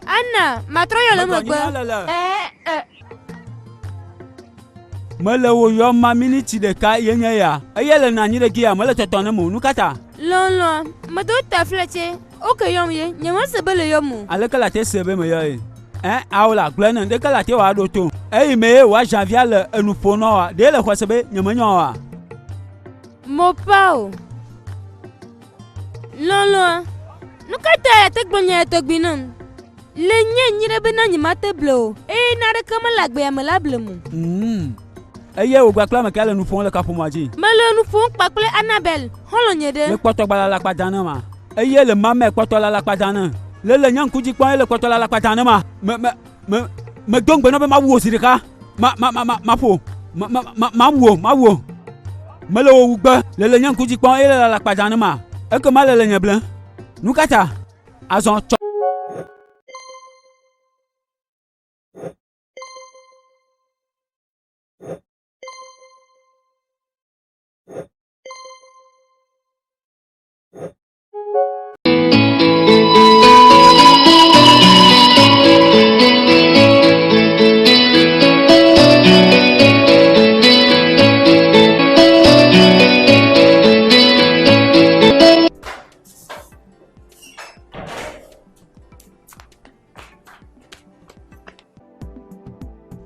Anna, matrɔ yɔ le megbe. Mele wò yɔm ma miniti ɖeka ye nye ya. Eye le nɔ anyi ɖe gia, mele tɔtɔ nem o. Nu ka ta? Lɔlɔ̃, medo taflatse. Woke yɔm ye, nyemese be le yɔm o. Aleke late se be meyɔ ye? Ẽ, ao la, gblɔe nem, ɖeke late wɔ aɖo to. Eyi me ye wòazã via le enu ƒom nɔ oa? Ɖe le xɔe se be nyemenyɔ oa? Mopa o. Lɔlɔ̃a, nu ka tae àte gblɔ nya ya tɔgbi nam? Le nye nyuiɖe bena nyemate ble o, eye naneke mele agbea me la blem o. Mm. Eye wò kpakple ame kae le nu ƒom le kaƒomɔa dzi? Mele nu ƒom kpakple Annabel, xɔlɔ̃nye ɖe. Le kpɔtɔ gba le alakpa dam ne ma. Eye le mamɛ kpɔtɔ le alakpa dam ne. Le le nye ŋku dzi kpɔm eye le kpɔtɔ le alakpa dam ne ma. Me, me, me, medo ŋugbe na be mawu wò zi ɖeka. Ma, ma, ma, ma, maƒo. Ma, ma, ma, mawu wò, mawu wò. Mele wò wu gbe. Le le nye ŋku dzi kpɔm eye le alakpa dam ne ma. Ekema le le nye blem. Nu ka ta? Azɔ tsɔ.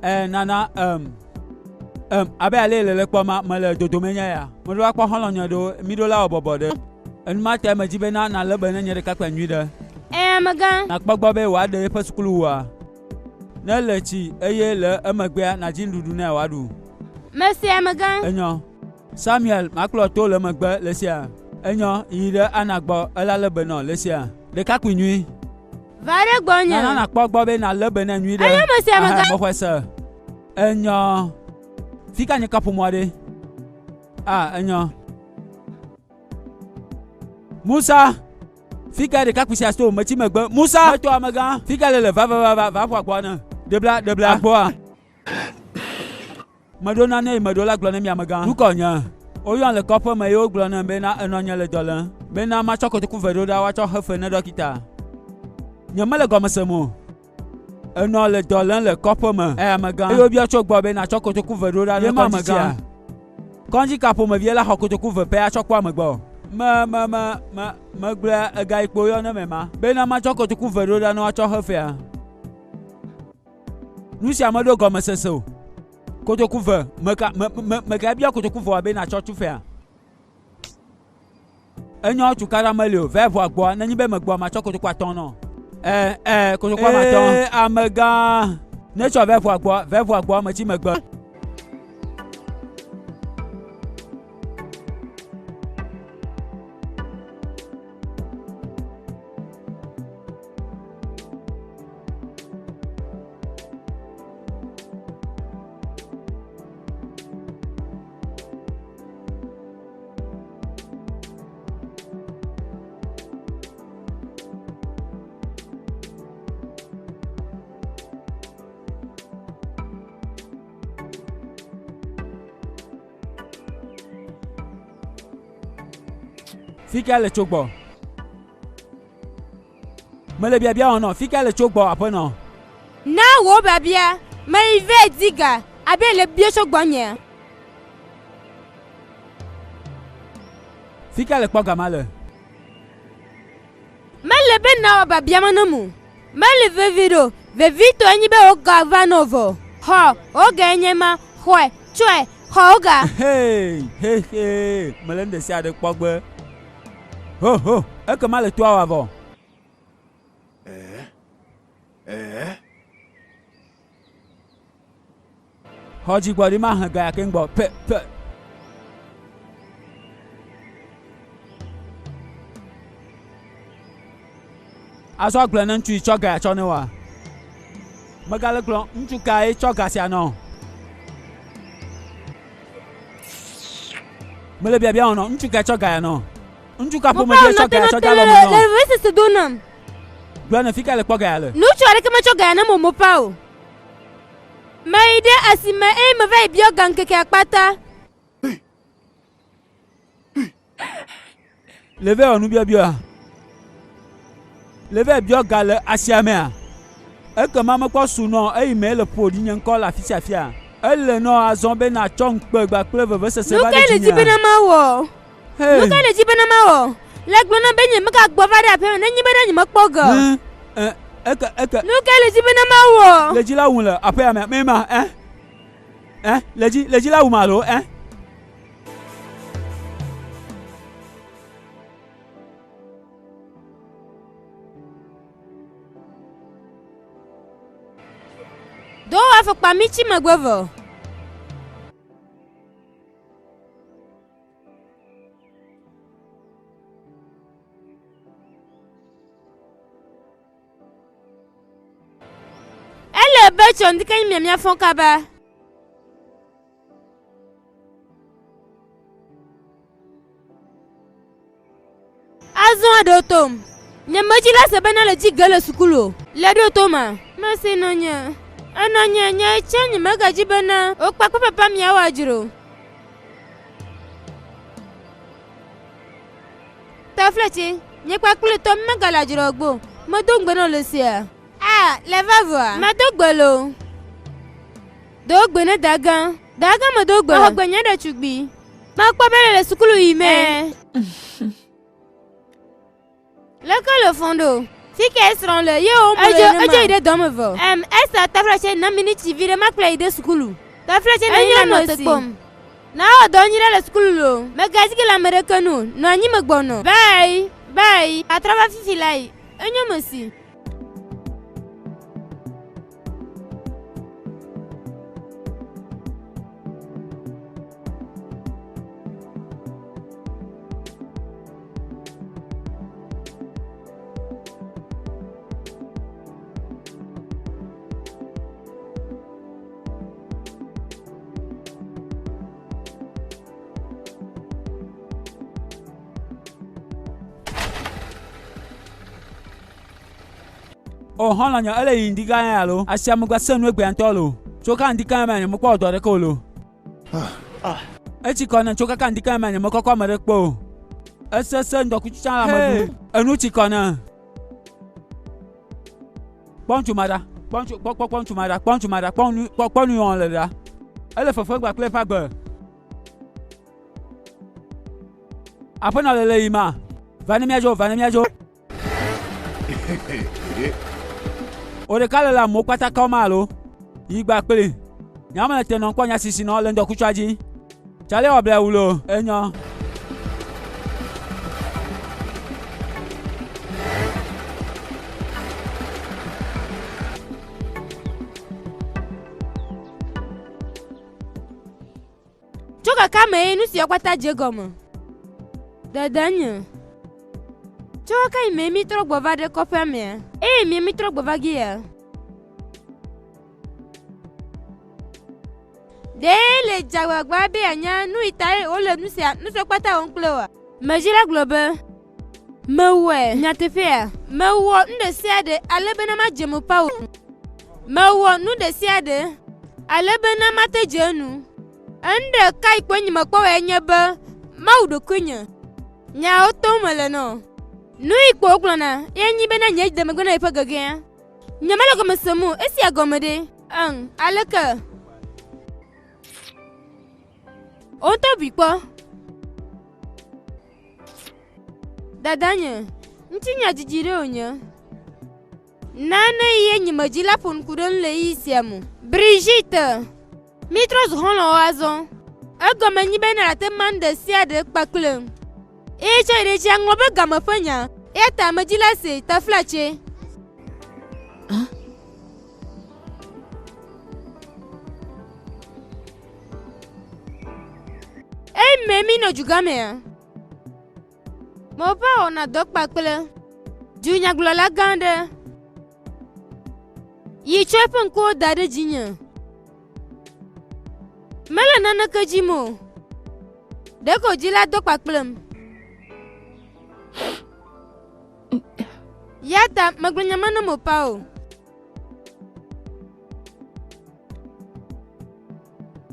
Eh, nana, um, um, abe ale le le kpɔ ma, mele dodome nye ya. Meɖo akpɔ xɔlɔ̃nye ɖewo, mi ɖo la wɔ bɔbɔ ɖe. Enuma ta medzi be na nalé be ne nye ɖekakpuia nyui ɖe. Eh, amegã. Nakpɔ gbɔ be wòaɖe eƒe sukuluwua. Ne ele tsi eye le emegbea nàdzi nuɖuɖu nɛ wòaɖu. Mese, amegã. Enyɔ. Samuel, makplɔ to le megbe le sia. Enyɔ, yi ɖe Ana gbɔ, ela lé be nɔ le sia. Ɖekakpui nyui. Va ɖe gbɔnye. Nana nàkpɔ egbɔ be nàlé be nɛ nyuiɖe. Enyo mesia amegã. Aha, mexɔe se. Enyɔ. Fi ka nye kaƒomɔa ɖe? Ah, enyɔ. Musa! Fi kae ɖekakpui sia to? Metsi megbe. Musa! Meto amegã. Fi ka le le? Va, va, va, va, va ƒu agboa ne. Ɖebla, ɖebla. Agboa. Meɖo nane yi meɖo la gblɔ ne mi amegã. Nukɔ nye? Woyɔm le kɔƒe me ye wogblɔ nem bena enɔnye le dɔ lém bena matsɔ kotoku ve ɖo ɖa woatsɔ xe fe ne ɖɔkita. Nye mele gɔme sem o. Enɔ le dɔ lém le kɔƒe me. Ɛ amegã. Eye wobiɔ tso gbɔ be natsɔ kotoku ve ɖo ɖa ne kɔdzitsia. Kɔdzi ka ƒomevie la xɔ kotoku ve pɛ atsɔ kpɔ ame gbɔ? Me, me, me, me, megblɔe ega yi kpo yɔ ne mema bena matsɔ kotoku ve ɖo ɖa ne woatsɔ xe fea. Nu sia meɖo gɔmesese o. Kotoku ve, meka, me, me, meka bia kotoku vɔa be natsɔ tu fea. Enyɔ tukaɖa meli o, vɛ ʋua gbɔa, nenye be megbɔa matsɔ kotoku atɔ̃ nɔ. Ɛ, ɛ, kotoku ame atɔ̃. Ee, amegã, ne tsɔ vɛ ʋua gbɔa, vɛ ʋua gbɔa metsi megbe. Fi ka le tso gbɔ? Mele biabia wɔm nɔ, fi ka le tso gbɔ aƒenɔ? Na wò biabia, meyi vɛ di ga abe le bia tso gbɔnyea? Fi ka le kpɔ ga ma le? Mele be nawɔ biabia ma nam o. Mele vevi ɖo, vevitɔe nye be wò ga va nɔ vɔ. Xɔ wò gae nye ma, xɔe, tsɔe, xɔ wò ga. Hee, he, he, mele nu ɖesiaɖe kpɔ gbe. Ho, ho, ekema le toa wa vɔ. Xɔ dzigbɔɖi ma he ga ya keŋ gbɔ. Pe, pe. Azɔ gblɔe ne ŋutsu yi tsɔ ga ya tsɔ ne wa. Megale gblɔ ŋutsu kae tsɔ ga sia nɔ. Mele biabia wɔm nɔ ŋutsu kae tsɔ ga ya nɔ. Ŋutsu ka ƒomevie tsɔ ga ya tsɔ de alɔme nɔ. Le vevesese do nam. Gblɔ ne fi ka le kpɔ ga ya le. Ŋutsu aɖeke metsɔ ga ya nam o mopa o. Meyi ɖe asime eye meva yi biɔ ga ŋkeke akpata. Le vɛ wɔ nubiɔbiɔa? Le vɛ biɔ ga le asia mea? Ekema mekpɔ su nɔ eyi me le ƒo ɖi nye ŋkɔ le afi sia afia. Ele nɔ azɔ be nàtsɔ ŋukpe kpakple vevesese Nu va kae ɖe nèdi dzinye. bena mawɔ? Hey! Nu kae nèdi bena mawɔ? Le gblɔ nam be nye megagbɔ va ɖe aƒea me nenye be ɖe nyemekpɔ ga o. Hẽ, ẽ, eke, eke. Nu kae nèdi bena mawɔ? Le dzi la wum le aƒea mea? Mema, ẽ? Ẽ, le dzi, le dzi la wum alo, ẽ? Do wò afɔkpa mitsi megbe vɔ. Ele be tsɔ ŋdike nyi miamia fɔ kaba. Azɔ ɖo tom. Nye medzi la se bena le dzi ge le sukulu o. Le ɖo to ma. Mese nɔnye. Enɔnye nye tsɛ nye megadzi bena wokpa kple papa miawo adzro. Taflatse, nye kpakple tɔ megale adzroa gbɔ o. Medo ŋugbe na wò le sia. A, le vavɔa? Medo gbe loo. Do gbe ne dagã. Dagã medo gbe. Mexɔ gbe nye ɖetugbui. Mekpɔ be le sukulu yim. Ɛ̃. Leke le fɔ̃ ɖo? Fi kae srɔ̃ le ye wo mlo Edzo, edzo yi ɖe dɔ me vɔ. Em, Esta, taflatse na miniti vi ɖe makplɔe yi ɖe sukulu. Taflatse na anyi nanɔ te kpɔm. Na wɔ dɔ nyuiɖe le sukulu loo. Megazi ge le ame ɖeke nu o. Nɔ anyi megbɔnɔ. Bye! Bye! Atrɔ va fifi lae. Enyo mesi. O xɔlɔ̃nye, ele yi ŋdi gã ya alo asia megba sẽ nu egbea ŋutɔ loo. Tso ka ŋdi kã mea nyemekpɔ wɔ dɔ aɖeke o loo. Etsi kɔ nam tso kaka ŋdi kã mea nyemekɔkɔ ame ɖe kpɔ o. Esese ŋdɔkutsu tsã le ame ɖum. Enu tsi kɔ nam. Kpɔ ŋutsu ma ɖa. Kpɔ ŋutsu, kpɔ, kpɔ, kpɔ ŋutsu ma ɖa. Kpɔ ŋutsu ma ɖa. Kpɔ nu, kpɔ, kpɔ nu yi wɔm le ɖa. Ele fefe gba kple eƒe agbe. Aƒenɔ le le yi ma. Va ne míadzo, va ne míadzo. Wò ɖeka le le amewo kpata kɔm alo? Yi gba kpli. Nya mele te nɔm kpɔ nya sisi nɔ le ŋdɔkutsua dzi. Tsali wɔ blewu lo, enyɔ. Tso kaka me ye nu siawo kpata dze gɔme. Dadanye. Tso kaka yi me mítrɔ gbɔ va ɖe kɔƒea mea? Eye mía mítrɔ gbɔ va gia? Ɖe le dze agbagba be yeanya nu yi tae wole nu sia nu siawo kpata wɔm kple woa? Medzila gblɔ be, Mewɔe. Nyateƒea, mewɔ nu ɖe sia ɖe ale bena madze mo Paulo ŋu. Mewɔ nu ɖe sia ɖe ale bena mate dze enu. Enu ɖeka yi kpɔe nyemekpɔ wɔe nye be mawu ɖokuinye. Nyawo tom mele nɔ. Nu yi kpo wogblɔna ye nyi bena nye de megbe na yeƒe gegea. Nyemele gɔme sem o, esia gɔme ɖe? Ɛ̃, aleke? Wò ŋutɔ bui kpɔ. Dadanye, ŋutinya didi ɖe wònye. Nane ye nye medzi la ƒo nu ku ɖe ŋu le ɣeyiɣi sia me. Brigitte, mítrɔ zu xɔlɔ̃wo azɔ. Egɔme nyi be nàte ma nu ɖe sia ɖe kpakple. Eye tsɔ yi ɖe edzi aŋlɔ be game ƒe nya. Eya ta medzi la see, taflatse. Eyi me mí nɔ dugã mea? Meƒe wɔna dɔ kpakple dunyagblɔla gã aɖe yi tsɔ eƒe ŋkuwo da ɖe dzinye. Mele naneke dim o. Ɖeko dzila do kpakplem. Ya ta megblɔ nya ma na Mopa o.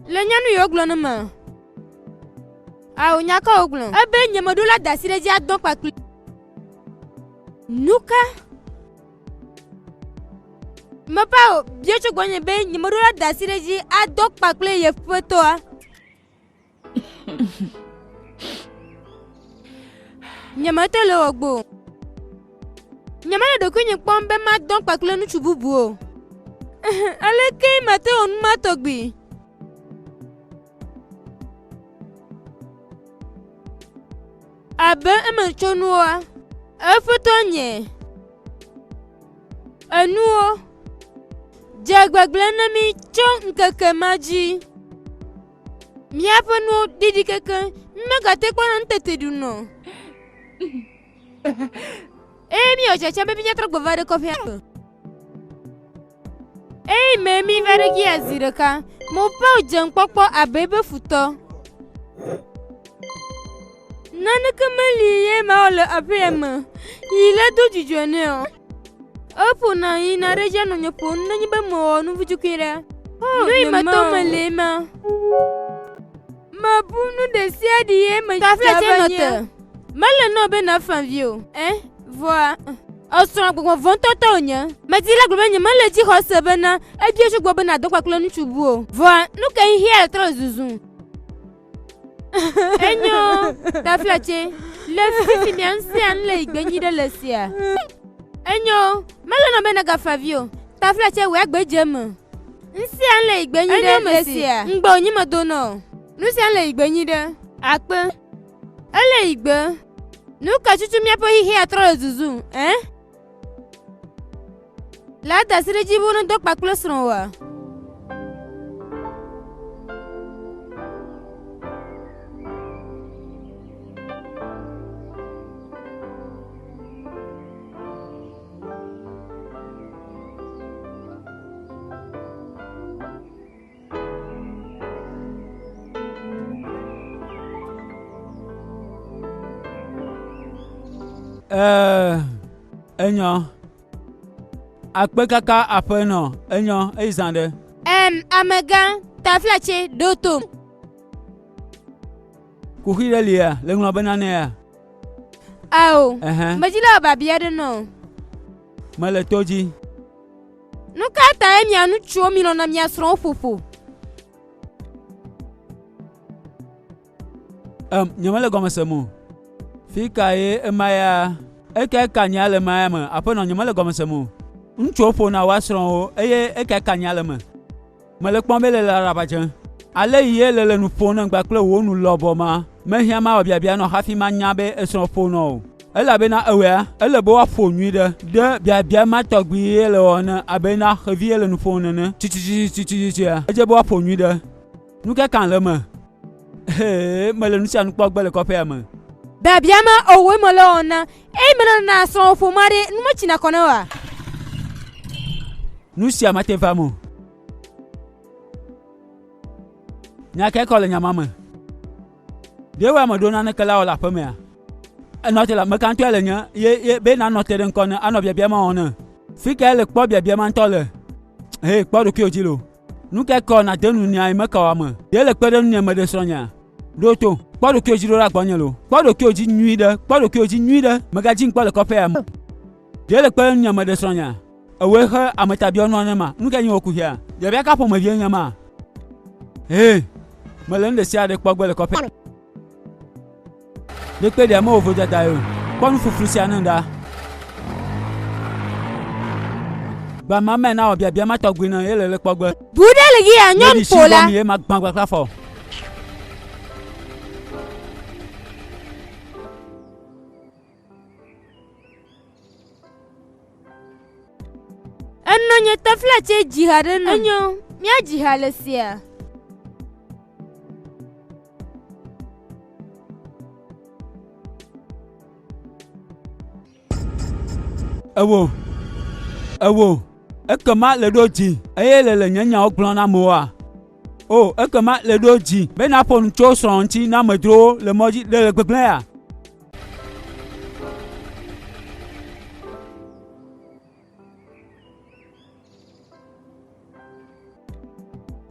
Le nyɔnu yiwo gblɔ ne me. Ao, nya ka wògblɔ? Ebe nyemeɖo la da asi ɖe edzi adɔ kpakpli. Nuka? Mepa o, bia tso gbɔnye be nyemeɖo la da asi ɖe edzi adɔ kpakple ye ƒetɔa. Nyemete le wɔ gbɔ o. Nyemele ɖokuinye kpɔm be madɔ kpakple ŋutsu bubu o. Aleke mate wɔ nu ma tɔgbi? Abe emetsonuwoa, eƒetɔ nye enuwo dze gbegblẽ na mí tso ŋkeke ma dzi. Míaƒe nuwo ɖiɖi kekeŋ, mímegate kpɔna nutete ɖuna o. Eye míewɔ tiatia be míatrɔ gbɔ va ɖe kɔƒea me. Eyi me míva ɖe gia zi ɖeka, Mopao dze ŋkpɔkpɔ abe eƒe futɔ. Naneke meli ye mawɔ le aƒea me yi la do dzidzɔ nɛ o. Eƒona yina ɖe edzi anɔ nye ƒom nenye be mewɔ nu vitsukui ɖe. Nu yi me tom mele ema. Mebu nu ɖe sia ɖe ye me Taflatse nɔ te. Mele nɔ be nàfa vi o. Ɛ, vɔa, esrɔ̃ gbɔgbɔ vɔ̃ tɔtɔ wònye. Medi la gblɔ be nyemele edzi xɔ se bena ebia tso gbɔ be nàdɔ kpakple ŋutsu bu o. Vɔa, nu kae xexea le trɔ le zuzum? Enyo, taflatse, le fifi mia ŋusẽa nu le yi gbe nyi ɖe le sia. Enyo, mele nɔ be nàgafa vi o. Taflatse, wòe agbe dze eme. Ŋusẽa nu le yi gbe nyi ɖe le sia. Ŋugbe wònyi medo nɔ o. Nu sia nu le yi gbe nyi ɖe. Akpe. Ele yi gbe. Nu ka tutu míaƒe xexea trɔ le zuzum, ẽ? Le ada asi ɖe edzi be wonedɔ kpakple srɔ̃wòa? Ɛɛ, enyɔ. Akpe kaka aƒenɔ, enyɔ, eyi zã ɖe. Ɛm, amegã, taflatse, ɖo tom. Kuxi ɖe lia, le ŋlɔ be nanea? Ao, Ɛhɛ. medzi le wɔ biabia ɖe nɔ. Mele to dzi. Nu ka tae mia ŋutsuwo milɔ̃na mia srɔ̃wo ƒoƒo? Em, nyemele gɔme sem o. Fi kae ema ya? Ekae ka nya le ema ya me? Aƒenɔ, nyemele gɔme sem o. Ŋutsuwo ƒona woa srɔ̃wo eye ekae ka nya le eme? Mele kpɔm be le le aɖaba dzem. Ale yi ye le le nu ƒom nam kpakple wò nu lɔbɔ ma, mehiã mawɔ biabia nɔ hafi manya be esrɔ̃ ƒo nɔ o. Elabena ewɔea, ele be woaƒo nyuiɖe ɖe biabia ma tɔgbi ye le wɔwɔ ne abe na xevi ye le nu ƒom nene. Tsitsitsitsitsia, edze be woaƒo nyuiɖe. Nu ka kan le eme? Hee, mele nu sia nu kpɔ gbe le kɔƒea me. Biabia ma ewɔe mele wɔwɔ na eye menɔna srɔ̃wò ƒom aɖe, nu metsina kɔ na wòa? Nu sia mate va eme o. Nya kae kɔ le nya ma me? Ɖe wòe ame ɖo naneke la wɔ le aƒe mea? Enɔ te la, meka ŋutɔe le nye ye ye be nanɔ te ɖe ŋkɔ ne anɔ biabia ma wɔm ne. Fi kae le kpɔ biabia ma ŋutɔ le? Hee, kpɔ ɖokuiwò dzi lo. Nu kae kɔ nàde nu nya yi meka wòa me? Ɖe le kpe ɖe nunye meɖe srɔ̃nyea? Ɖo to. Kpɔ ɖokuiwò dzi ɖo ɖa gbɔnye lo. Kpɔ ɖokuiwò dzi nyuiɖe. Kpɔ ɖokuiwò dzi nyuiɖe. Mègadzi ŋkpɔ le kɔƒea me. Ɖe le kpe ɖe nunye meɖe srɔ̃nyea? Ewòe xe ametabiɔnua ne ma. Nu kae nye wò kuxia? Biabia ka ƒomevie nye ma? Hee, mele nu ɖe sia ɖe kpɔ gbe le kɔƒe. Ɖekpe ɖe mewɔ vodada o. Kpɔ nu fuflu sia ne ɖa. Gba ma me na wɔ biabia ma tɔgbi ne ye le le kpɔ gbe. Bu ɖe le gi ya nyɔnu ƒo la. Ye ma gbã gbã kple afɔ. Enɔ nye taflatse dzi ha ɖe nɔ. Enyo, míadzi ha le sia. Ewo, ewo, ekema le ɖo dzi eye le le nye nyawo gblɔm na amewoa? O, ekema le ɖo dzi be nàƒo nu tso srɔ̃wò ŋuti na amedzrowo le mɔ dzi ɖe le gbegblẽ ya?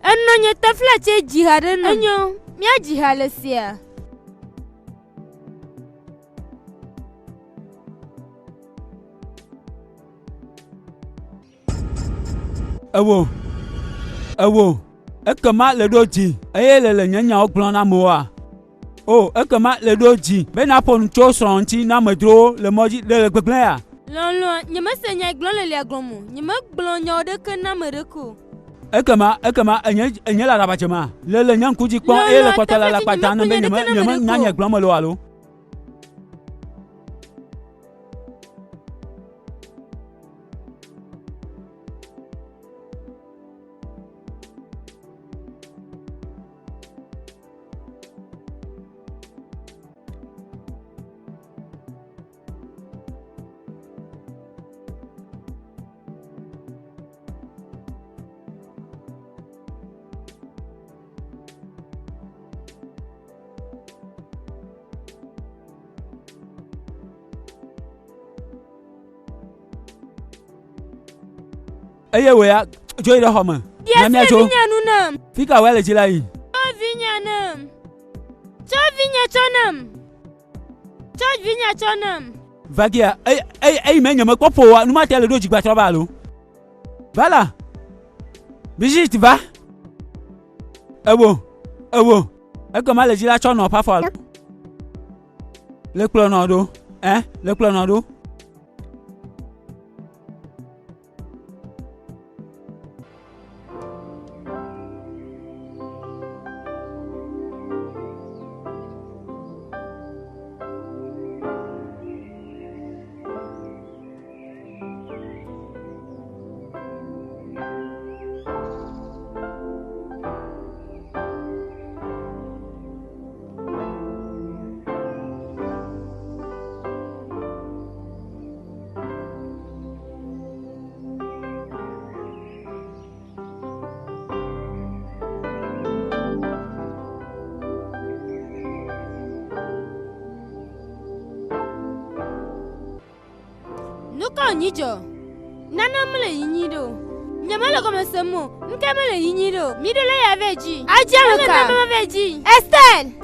Enɔ nye taflatse dzi ha ɖe nɔ. Enyo, míadzi ha le sia. Ewo. Ewo. Ekema le ɖo dzi eye le le nye nyawo gblɔm na amewoa? O, ekema le ɖo dzi be nàƒo nu tso srɔ̃wò ŋuti na amedzrowo le mɔ dzi ɖe le gbegblẽ ya? Lɔlɔ̃a, nyemese nya yi gblɔm le lia gɔme o. Nyemegblɔ nya ɖeke na ame ɖeke o. Ekema, ekema enye, enye le aɖaba dzema? Le le nye ŋku dzi kpɔm eye le Lɔlɔ̃a, kpɔtɔ le taflatse alakpa dam nyemegblɔ nam be nya nyeme, ɖeke na ame nyemenya ɖeke nya o. gblɔm mele o alo? Eye wò ya, dzo yi ɖe xɔ me. Ɖi Na asi le míadzo. vinye nu nam. Fi ka wòe le dzi la yi? Tsɔ vinye nam. Tsɔ vinye tsɔ nam. Tsɔ vinye tsɔ nam. Va gia, eyi, eyi, eyi me nye mekpɔ ƒo oa, nu ma te le ɖo dzigba trɔ va alo? Va la. Brigitte va. Ewo, ewo. Ekema le dzi la tsɔ nɔ ƒe afɔ alo? Le kplɔ nɔ ɖo. Ɛ, le kplɔ nɔ ɖo. Nu ka wònyi dzɔ? Nane mele yinyi ɖe o. Nyemele gɔme sem o. Nu ka mele yinyi ɖe o? Miɖo le ya vɛ dzi. Adzi ame ka? Ele nane vɛ dzi. Estelle!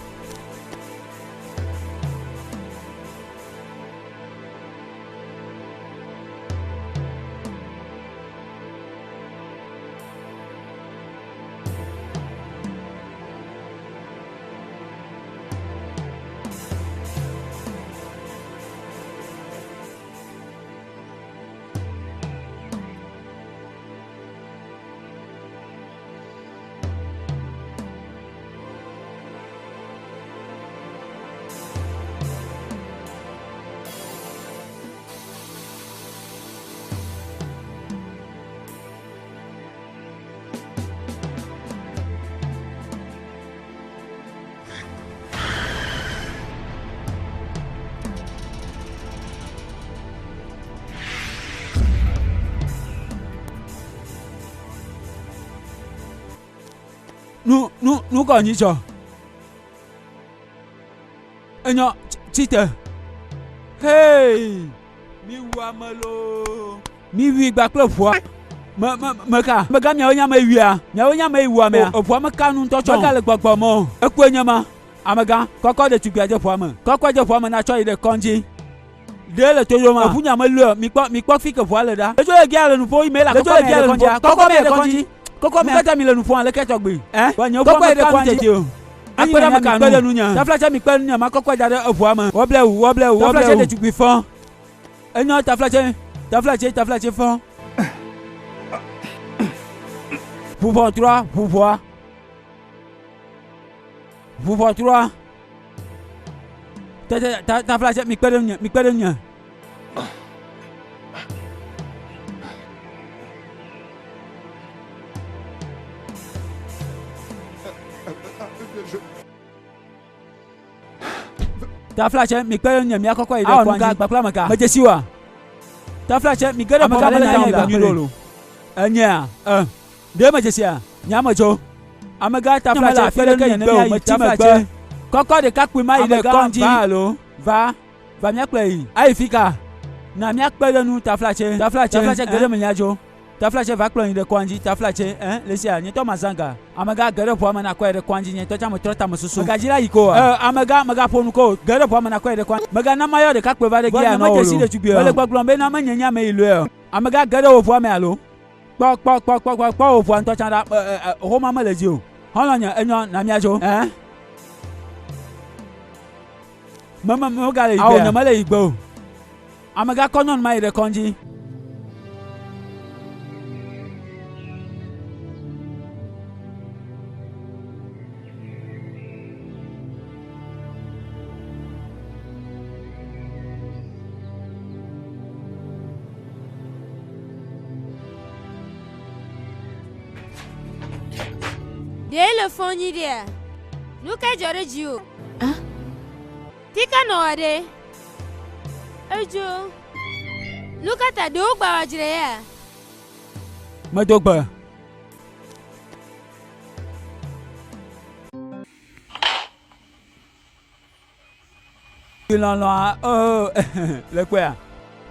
Nu, nu, nu ka wònyi dzɔ? Enyɔ, tsi te. Hey! Mi wu ame loo. Mi wui gba kple ʋua. Me, me, meka. Mega miawo nye ame wuia. Miawo nye ame wu amea. Eʋua meka nu ŋutɔ tsɔ. Mega le gbɔgbɔ me o. Ekue nye ma. Amegã, kɔkɔ ɖetugbia dze ʋua me. Kɔkɔ dze ʋua me natsɔ yi ɖe kɔndzi. Ɖe le to yoma. Eʋu nya melɔe o. Mikpɔ, mikpɔ fi ke ʋua le ɖa. Ledzo le gia le nu ƒom yi me la kɔkɔ me ɖe kɔndzi. Kɔkɔ me ɖe kɔndzi. Kɔkɔ me. Nukata mi le nu ƒom aleke tɔgbi? Ɛ? Vɔ nye ʋua meka nu tete o. Akpe ɖe ame ka nu? Taflatse mikpe ɖe nunye makɔkɔe da ɖe eʋua me. Wɔble wu, wɔble wu, wɔble wu. Taflatse ɖetugbui fɔ. Enyɔ taflatse, taflatse, taflatse fɔ. Ʋu ʋɔtrua, ʋu ʋɔa. Ʋu ʋɔtrua. Ta, ta, ta, taflatse mikpe ɖe nunye, mikpe ɖe nunye. Taflatse mikpe ɖe ŋunye míakɔkɔ yi ɖe kɔa dzi. Gbakple ame ka? Medze si oa? Taflatse mige ɖe xɔ me le nya nyui ɖo. Enyea? E. Ɖe medze sia? Nye ame tso. Amegã taflatse kpe ɖe ŋunye ne míayi. Taflatse kɔkɔ ɖekakpui ma yi ɖe kɔdzi. Va alo va. Va míakplɔe yi. Ayi fi ka? Na míakpe ɖe nu taflatse. Taflatse. Taflatse ge ɖe me míadzo. Taflatse va kplɔ yi ɖe kɔadzi. Taflatse, Ẽ, le sia, nye ŋutɔ mazã ga. Amegã, ge ɖe ʋua me nakɔe ɖe kɔadzi. Nye ŋutɔ tsã metrɔ tamesusu. Megadzi la yi ko oa? Ẽ, amegã, megaƒo nu ko o. Ge ɖe ʋua me nakɔe ɖe kɔadzi. Megana mayɔ ɖekakpui va ɖe Vɔ gia nye nɔ wò medze si loo. ɖetugbui Mele o. gbɔgblɔm bena menye nye ame yi lɔe o. Amegã, ge ɖe wò ʋua me alo? Kpɔ, kpɔ, kpɔ, kpɔ, kpɔ, kpɔ wò ʋua ŋutɔ tsã ɖa. Ɛ, ɛ, ɛ, xoma mele dzi o. Xɔlɔ̃nye, enyo, na míadzo. Ɛ? Me, me, megale yi gbea? Ao, nyemele yi gbe o. Amegã kɔ nyɔnu ma yi ɖe kɔdzi. Ɖe le fɔ nyi ɖea? Nu ka dzɔ ɖe dziwò? Tika nɔ wɔ ɖe? Edzo. Nu ka ta ɖewo gba wɔ dzre ya? Medo gbe. Lɔlɔ̃a, oo, le kpɔea?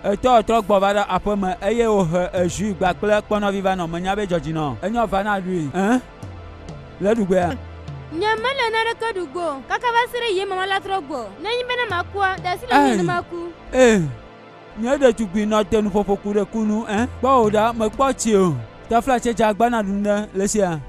Etɔ trɔ gbɔ va ɖe aƒe me eye wòhe ezui gba kple kpɔnɔvi va nɔ. Menya be dzɔ dzi nɔ. Enyɔ va na ɖui. Ẽ? Le ɖugbea? Nye mele naneke ɖu gbɔ o, kaka va se ɖe ye mama la trɔ gbɔ. Ne enye bena makua, ɖe asi le ŋunye ne maku. Ee, nye ɖetugbui nɔ te nuƒoƒo ku ɖe ku nu. Ẽ? Kpɔ wò ɖa, mekpɔ tsi o. Taflatse dze agba na ɖu nu ɖe le esia.